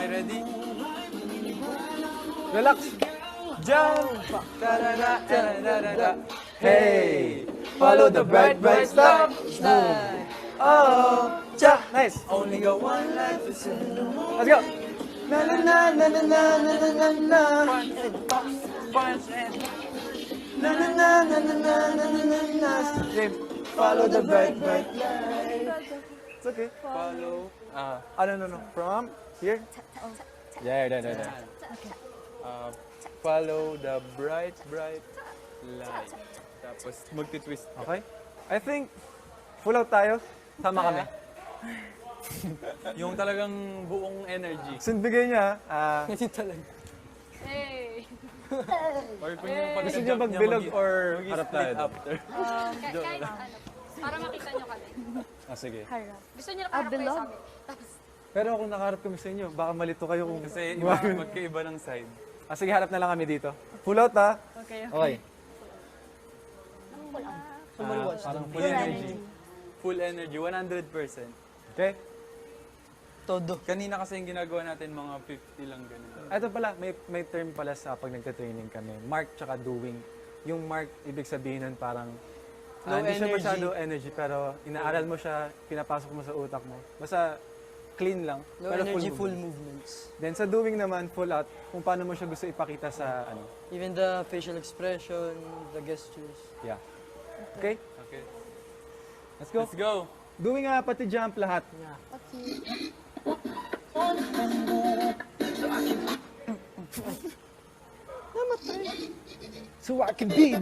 Okay, ready? Relax. Jump! Hey! Follow the bright, bright star. Slide. Oh! Cha! Nice! Only got one life to live. Let's go! Na na na na na na na na na na. Punch and Na na na na na na na na na na. Game. Follow the bright, bright light. It's okay. follow. No. From here? Yeah, there. Follow the bright, bright light. Tapos magti-twist. Okay. I think, full out tayo. Sama kami. Yung talagang buong energy. Sunbigay niya, Kasi talaga. Hey! Or kung yung gusto niya magbilog or harap tayo doon? after. Kahit ano. Para makita nyo kami. Sige. Gusto nyo nakaharap kayo sa amin. Tapos, Pero kung nakaharap kami sa inyo, baka malito kayo kung... Kasi iba, magkaiba ng side. Sige, harap na lang kami dito. Full out ha? okay. Okay. Somebody watch Parang them. full energy. Full energy, 100%. Okay? Todo. Kanina kasi yung ginagawa natin, mga 50 lang ganito. Ito pala, may term pala sa pag nagta-training kami. Mark tsaka doing. Yung mark, ibig sabihin nun parang hindi siya energy. masyado energy, pero inaaral mo siya, pinapasok mo sa utak mo. Basta clean lang. Low pero energy, full movement. movements. Then sa doing naman, full out, kung paano mo siya gusto ipakita sa ano. Even the facial expression, the gestures. Yeah. Okay? Okay. Let's go. Let's go! Doing pati jump lahat. So I can be